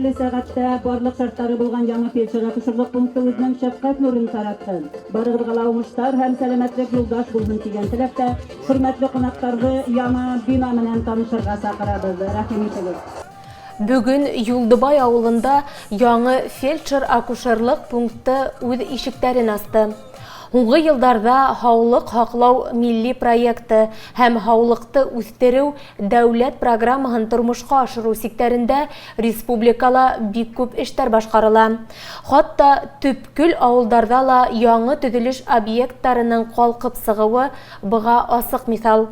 Хәерле сәғәттә барлыҡ шарттары булған яңы фельдшер-акушерлыҡ пункты үҙенең шәфҡәт нурын таратһын. Барығыҙға ла уңыштар һәм сәләмәтлек юлдаш булһын тигән теләктә, хөрмәтле ҡунаҡтарҙы яңа бина менән танышырға саҡырабыҙ. Рәхим итегеҙ. Бөгөн Юлдыбай ауылында яңы фельдшер-акушерлык пункты үҙ ишектәрен асты. Һуңғы йылдарҙа Һаулыҡ һаҡлау милли проекты һәм Һаулыҡты үҫтереү дәүләт программаһын тормошҡа ашырыу сиктәрендә республикала бик күп эштәр башҡарыла. Хатта төпкөл ауылдарҙа ла яңы төҙөлөш объекттарының ҡалҡып сығыуы быға асыҡ миҫал.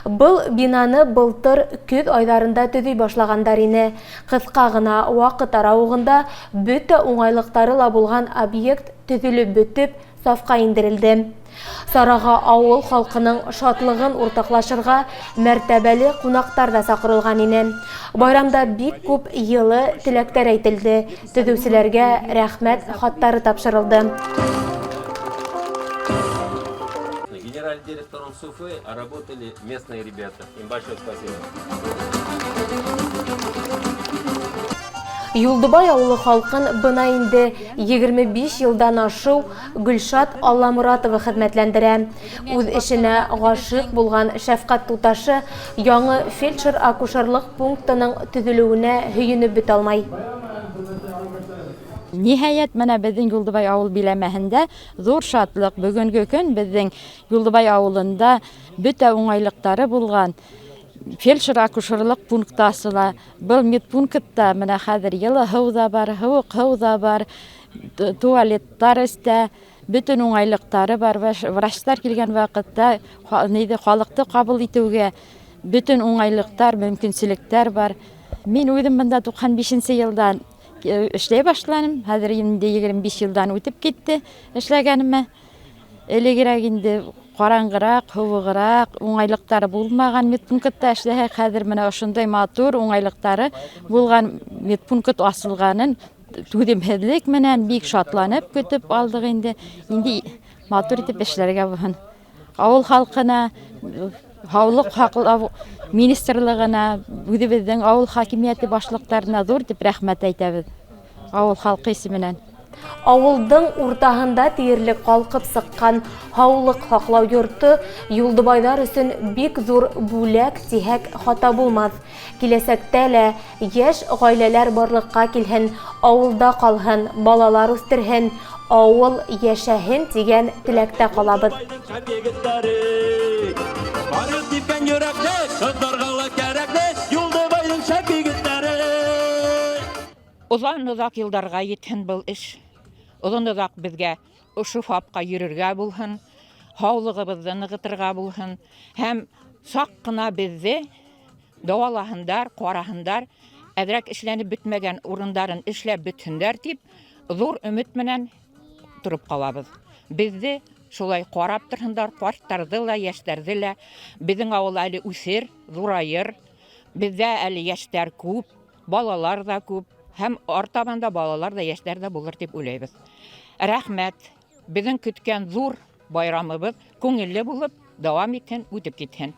Был бинаны былтыр көҙ айҙарында төҙөй башлағандар ине. Ҡыҫҡа ғына ваҡыт арауығында бөтә уңайлыҡтары ла булған объект төҙөлөп бөтөп, сафҡа индерелде. Сараға ауыл халҡының шатлығын уртаҡлашырға мәртәбәле ҡунаҡтар ҙа саҡырылған ине. Байрамда бик күп йылы теләктәр әйтелде, төҙөүселәргә рәхмәт хаттары тапшырылды. Генеральным директором Суфы работали местные ребята. Им большое спасибо. Юлдыбай авылы халкын бына инде 25 елдан ашыу Гөлшат Алламуратова хезмәтләндерә. Үз эшенә гашыйк булган шәфкать туташы яңы фельдшер-акушерлык пунктының төзелүенә һөенеп бөтә алмай. Ниһайәт, менә беҙҙең Юлдыбай ауыл биләмәһендә ҙур шатлыҡ. Бөгөнгө көн беҙҙең Юлдыбай ауылында бөтә уңайлыҡтары булған фельдшер-акушерлык пункты асыла. Был медпунктта менә хәҙер йылы һыу ҙа бар, һыуыҡ һыу ҙа бар, туалеттар эстә, бөтөн уңайлыҡтары бар. Врачтар килгән ваҡытта ниҙе халыҡты ҡабул итеүгә бөтөн уңайлыҡтар, мөмкинселектәр бар. Мин үҙем бында 95 йылдан эшләй башланым. Хәҙер инде 25 йылдан үтеп китте эшләгәнемә. Элегерәк инде ҡараңғыраҡ, һыуығыраҡ, уңайлыҡтары булмаған медпунктта эшләһәк, хәҙер менә ошондай матур уңайлыҡтары булған медпункт асылғанын түҙемһеҙлек менән бик шатланып көтөп алдыҡ инде. Инде матур итеп эшләргә булһын. Ауыл халҡына, һаулыҡ һаҡлау министрлығына, үҙебеҙҙең ауыл хакимиәте башлыҡтарына ҙур итеп рәхмәт әйтәбеҙ ауыл халҡы исеменән. Ауылдың уртаһында тиерлек ҡалҡып сыҡҡан һаулыҡ һаҡлау йорто юлдыбайҙар өсөн бик ҙур бүләк тиһәк хата булмаҫ. Киләсәктә лә йәш ғаиләләр барлыҡҡа килһен, ауылда ҡалһын, балалар үҫтерһен, ауыл йәшәһен тигән теләктә ҡалабыҙ. Оҙан-оҙаҡ йылдарға етһен был эш. Оҙон-оҙаҡ беҙгә ошо ФАПҡа йөрөргә булһын, һаулығыбыҙҙы нығытырға булһын һәм саҡ ҡына беҙҙе дауалаһындар, ҡараһындар, әҙерәк эшләнеп бөтмәгән урындарын эшләп бөтһөндәр тип ҙур өмөт менән тороп ҡалабыҙ. Беҙҙе шулай ҡарап торһондар, ҡарттарҙы ла, йәштәрҙе лә. Беҙҙең ауыл әле үҫер, ҙурайыр. Беҙҙә әле йәштәр күп, балалар ҙа күп һәм артабан да балалар ҙа, йәштәр ҙә булыр тип уйлайбыҙ. Рәхмәт. Беҙҙең көткән ҙур байрамыбыҙ күңелле булып дауам итһен, үтеп китһен.